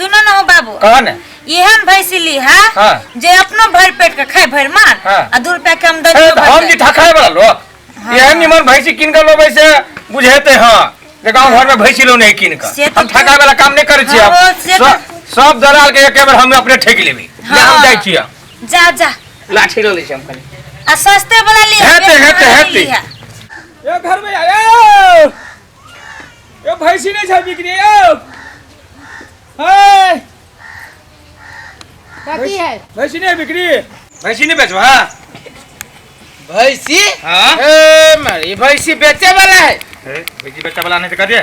सुनो न हो बाबू। कह ने। एहन भैंसी ली हा हाँ। जे अपनो भर पेट के खाए भर मार हाँ। आ 2 रुपया के आमदनी ए, तऽ हम जे ठकाय वाला लोग एहन निमन भैंसी कीन के लेबै से बुझेते। हाँ, जे गाँव घर में भैंसी लो नहीं कीन से के तऽ हम ठकाय वाला काम नहीं करै छियै। हाँ, से सब सब दलाल के एके बेर हम अपने ठकि लेबै। ले, हम हाँ। जाइ छियै। जा जा। लाठी लऽ लै छियै हम कनि। आ सस्ते वाला ली। हेतै, हेतै, हेतै। ए घर में आयो, ए भैंसी नहीं छै बिक्री यौ। हे। कथी है? भैंसी नहीं बिक्री? भैंसी नहीं बेचबा? भैंसी? हाँ। ए मारी, भैंसी बेचे वाला है? ए, भैंसी बेचे वाला नहीं तो करिए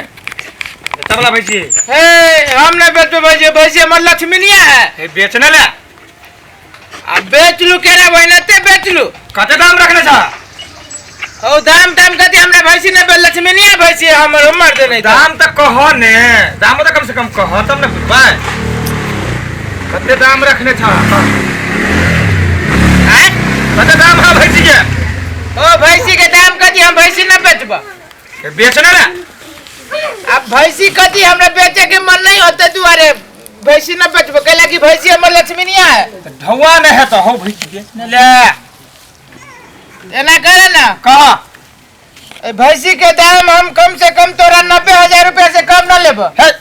बेचे वाला भैंसी। हे, हम नहीं बेचबे भैंसी। भैंसी हमर लक्ष्मीनिया है। ए, बेचने ले। आ बेच लू केना? वहीनते बेच लू। कते दाम रखने छा? ओ दाम ताम कथी, हमरा भैंसी नहीं बेच, लक्ष्मीनिया भैंसी है हमर, हमर दे नहीं। दाम तऽ कह ने, दामो तऽ कम से कम कह तब ने बुझबै कते दाम रखने छा। आय? कते दाम है भैंसी के? ओ भैंसी के दाम कथी, हम भैंसी न बेचब। ए, बेचने ले। अब भैंसी कथी, हमरा बेचे के मन नहीं होते दुआरे भैंसी न बेचब, कैला कि भैंसी हमर लक्ष्मीनिया है। तऽ ढौआ नहीं है तो हो भैंसी बेचने ले। एना करे ना। कह। ए, भैंसी के दाम हम कम से कम तोरा 90,000 रुपया से कम न लेब। हे,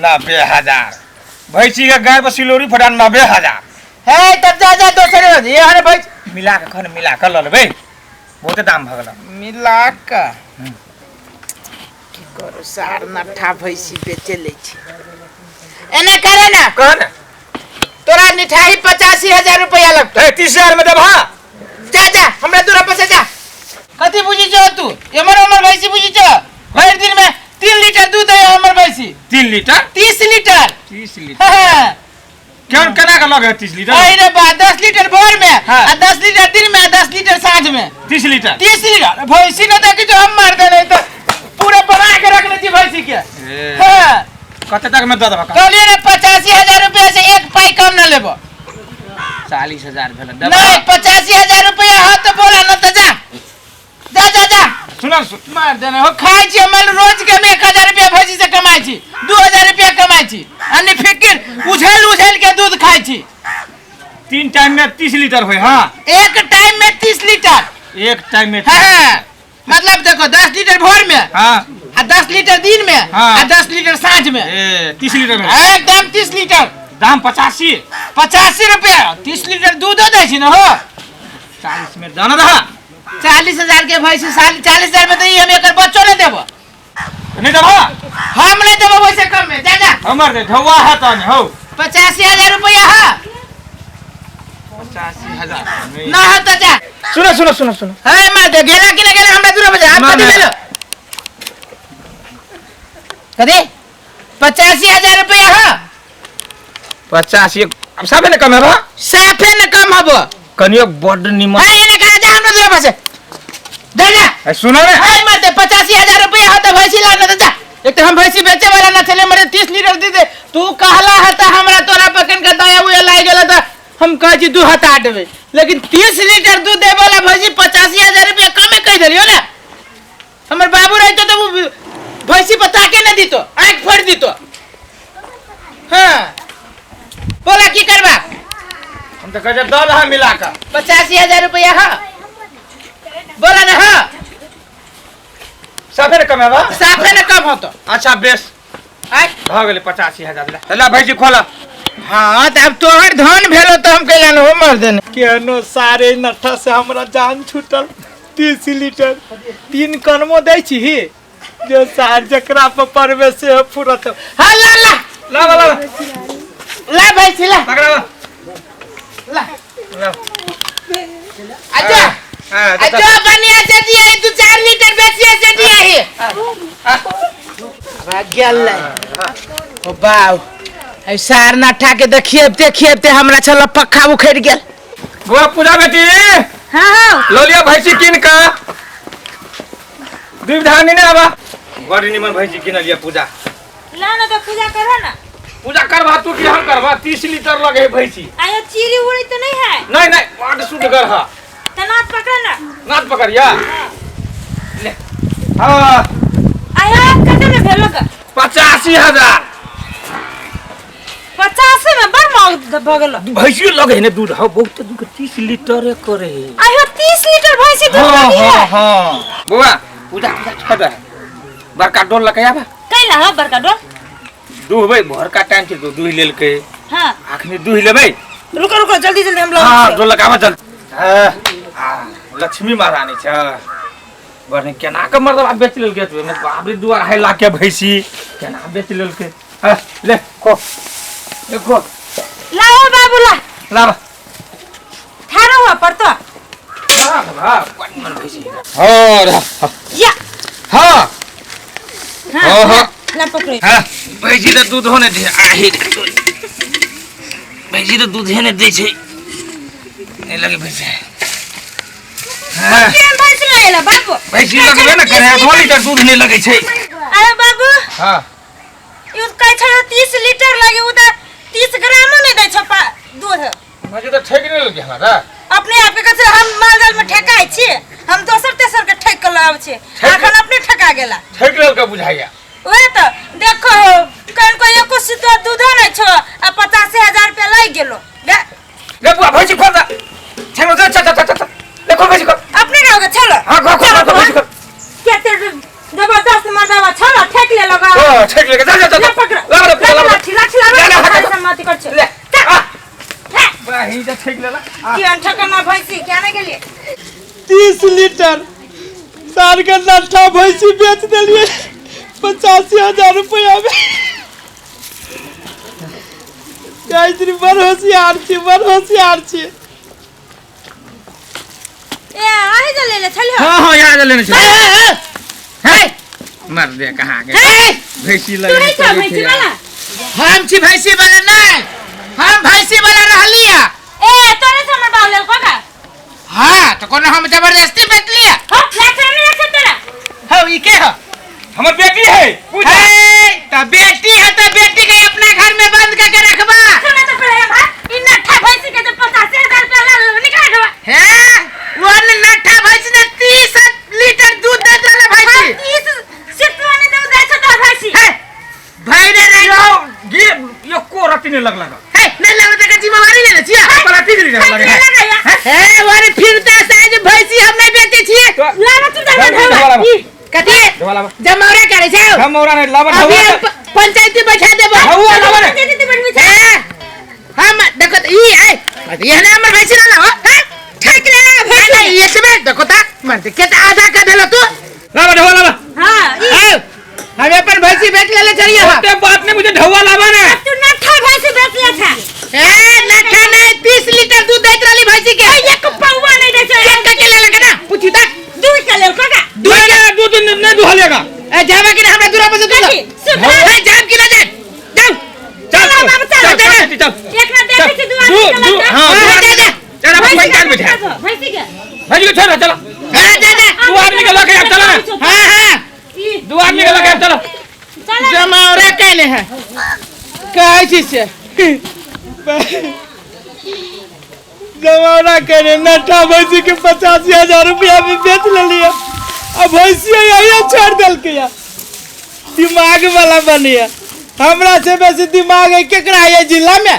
90,000 भैंसी के गाय पर सिलोरी फटा 90,000? हे, तब जा जा दोसर ये हरे भैंस। मिला के खन, मिला के लऽ लेबै, बहुते दाम भऽ गेल। मिला के की करू, सार नट्ठा भैंसी बेचे लै छी। एना करे ना। कह ने। तोरा निठाही 85,000 रुपया लगतो। हे, 30,000 में देबहा? जा जा, हमरा दूरा पर से जा। कथी बुझी छो तू? एमर हमर भैंसी बुझी छो? भरि दिन में 3 लीटर दूध है हमर भैंसी। 3 लीटर? 30 लीटर। 30 लीटर? हाँ। केहन, केना के लगे 30 लीटर? अरे रे बा, 10 लीटर भोर में हाँ। आ 10 लीटर दिन में आ 10 लीटर साँझ में। 30 लीटर? 30 लीटर भैंसी न देखी जो हम मार दे, नहीं तो पूरा बना के रखने थी भैंसी के। ए। हाँ। कते तक में दऽ देबह? कहलिए ना, 85,000 रुपया से एक पाई कम न लेबो। 40,000 भेल। नहीं, 85,000 रुपया हो तो बोला, न तो जा जा जा जा। सुन। मार देना हो खाइ छी। हम रोज के हम 1000 रुपया भैंसी से कमाइ छी, 2000 रुपया कमाइ छी, आ नि फिकिर उझल उझल के दूध खाइ छी। 3 टाइम में 30 लीटर होय? हाँ। एक टाइम में 30 लीटर। एक टाइम में? हाँ, मतलब देखो, 10 लीटर भोर में आ 10 लीटर दिन में आ 10 लीटर साँझ में। ए, 30 लीटर में। एकदम 30 लीटर। दाम 85? 85 रुपया, 30 लीटर दूध दै छी न हो। 40 में दाना दहा। 40,000 के भैंसी साल 40,000 में तो ई हम एकर बच्चो नहीं देबो। नहीं देबा? हम नहीं देबो वैसे कम में, जा जा। हमर दे ढौआ है तने हो। 85,000 रुपया है। 85,000 ना हो तो जा। सुनो सुनो सुनो सुनो। हे मार दे, गेला कि ना गेला हमरा दूर बजा आप। ना, कथी ना। भेलो? कथी 85,000 रुपया है? 85 अब साफे ने कम है बा। साफे न कम हबो। कनियो बड्ड निमन। हे, एने कहा जा, हमरा दूर बसे जा जा। ए, सुनो ने। हे मार दे, 85,000 रुपया हो तो भैंसी ला, ना तो जा। एक तो हम भैंसी बेचे वाला ना चले मरे, 30 लीटर दे दे। तू कहला है तो हमरा तोरा पकड़ के दया उया लाग गेल तो हम कहै छी दू हटा देबै, लेकिन 30 लीटर दूध दे वाला भैंसी 85,000 रुपया कमे कहि देलियो ने। हमर बाबू रहितो तो वो भैंसी पर ताके न दीतो, आँखि फोड़ि दीतो। हाँ, बोला, की करबा? हम तो कहै दऽ दहा मिला कऽ। 85,000 रुपया है, बोला ना। हाँ। साफे ने कम है बा। साफे न कम होतो। अच्छा बेस। आँय? भऽ गेलै 85,000। ला ला, भैंसी खोला। हाँ, तऽ आब तोहर धन भेलो तऽ हम कैला न हो मर देने। केहनो सारे नट्ठा से हमरा जान छूटल। 30 लीटर 3 कनमो दै छी जे सार जकरा पर पड़बे से फुरत। हाँ, ला ला। ला ला ला। ला भैंसी ला। पकड़ा ला। ला। ला। अच्छा। हाँ। अच्छा, बढ़िया से दिया है तू, 4 लीटर बेचिए से दिया है गेल। ओ बाउ, एहि सार नट्ठा के देखिए देखिए हमरा छल पक्खा उखड़ि गेल। बुआ पूजा बेटी। हाँ हाँ। लऽ लिअ भैंसी कीन कऽ, दुविधानी नहि आबा। बड़ निमन भैंसी किनलियै पूजा। ला ना तो पूजा करो ना। पूजा करबा तू कि हम करबा? 30 लीटर लगे है भैंसी। आयो, चीरी उड़ी तो नहीं है? नहीं नहीं, बड सुटगर है। तो नाथ पकड़ ना। नाथ पकड़िया ले। हाँ। आयो, कते में भेलो का? 85,000। महग भऽ गेल। भैंसियो लगे है ने दूध, हाँ बहुत दूध, 30 लीटर करे है। आयो 30 लीटर भैंसी दूध हाँ लगी हाँ है। हाँ बउआ पूजा पूजा छोड़ दे, बड़का डोल लके आबा। कैला हो बड़का डोल? दुहबै भरका टाइम छै तो दुहि लेलकै। हां अखनी दुहि लेबै। रुको रुको जल्दी जल्दी हम हां लग। डोल लके आबा जल्दी। हां लक्ष्मी महारानी छ बड़ केना के मर्दबा बेच लेलकै, बाप रे 2.5 लाख के भैंसी केना बेच लेलकै। हां ले खो देखो लाओ बाबू ला लाबा ठाड़ो हुआ पर तो। हां या हां हां हां ना पकड़े। हां भैंसी त दूध होने दे, आही भैंसी त दूध ने दै छै, नहीं लगे भैंसी। हां केन भैंसी लगेला बाबू? भैंसी लगबे न करे, 2 लीटर दूध नहीं लगे छै। अरे बाबू हां ई कहै छै 30 लीटर लगे, उ त 30 ग्रामो नहीं दै छै दूध। मुझे तो ठेक नहीं लगे हमरा। अपने आप के कहै हम माल जाल में ठेकाइ छी, हम दोसर तेसर के ठेक के लाब छी, अखन अपने ठेका गेला। ठेक लेल के बुझाइया। ओए त देखो कन को एको सितो दूध नहीं छो आ 85,000 रुपया लागि गेलो। ले बुआ भैंसी खोल दे, चलो चल चल चल चल ले खोल भैंसी खोल। अपने गाँव के चलो। हां खोल खोल खोल भैंसी खोल। केते जबरदस्त मर्दावा छलो ठेक ले लगा। ओ ठेक ले जा जा जा ले पकड़। लाब रे लाब लाठी लाठी लाब ले, ले, रे मत कर छ। ले बाही जा ठेक लेला। की अनठकना भैंसी क्या नहीं गेलिए? 30 लीटर सार के नट्ठा भैंसी बेच देलिए 85,000 रुपया में। गायत्री बड़ होशियार छी, बड़ होशियार छी। ए आही जा लेले छलियो। हां हां याद लेने छै। हे मर दे कहां के भैंसी तू लगे नहीं छौ भैंसी वाला? हम छी भैंसी वाला नहीं, हम भैंसी वाला रहलिया। ए तोरे से हमर बाप लेलको का? हां तो कोनो हम जबरदस्ती बेच लिया। हां लाख नहीं रख तोरा। हां ई के ह? हमर बेटी है। हे त बेटी है त बेटी के अपना घर में बंद करके रखबा। सुन तो पहले भाई ई नट्ठा भैंसी के तो 85,000 रुपया ला निकाल देबा। हे वो नट्ठा भैंसी ने 30 लीटर दूध दे देला भैंसी। 30 सितवा ने दूध दे छता भैंसी। हे भाई रे रे ये एको रत्ती नहीं लगला। हे नहीं लगता के जिम्मेवारी ले छिया। पर 30 लीटर लगे है। हे वारी फिरता साइज भैंसी हम नहीं बेचे छिए। लावा तू दे ढोवा कथी ढोवा जमौरा करे छै? जमौरा नहीं लावा अभी ढोवा पंचायती बैठा देबो। ढोवा लावा रे। हे हम देखो त ई ए ये ना हमर भैंसी ना हो। हां ठेक ले ला भैंसी। नहीं ये सब देखो त मर के त आधा कर देलो तू। लावा ढोवा लावा। हां ई हम अपन भैंसी बेच लेले चलिए। हां ओते बात नहीं मुझे ढोवा लावा ना। तू नट्ठा भैंसी बेच ले छा। ए नट्ठा नहीं 30 लीटर दूध दैत रहली भैंसी के। एक पौवा नहीं दै छै। चेक करके ले लगा ना पूछी त दूध के लेल का? दूध दूध नहीं दुहलेगा। ए जाबे कि हमरा दूरा पर से दूध। कथी? सुधा। ए जाब कि ना जाब? जाओ। चल चल बाबू, चल। चल चल एक ना देखै छी दू आदमी दू दू हां हां जा जा चल अब पंचायत बैठा भैंसी के भैंसी के छोड़ चलो। हां जा जा दू आदमी के लके चलो ना। हां हां दू आदमी के लके चलो। चलो जमावरा कहले है कहै छी से जमावरा करे नट्ठा भैंसी के 85,000 रुपया में बेच लेलिए आ भैंसी यही छोड़ देलकै। दिमाग वाला बनिया, हमरा से बेसी दिमाग है केकरा ये जिला में?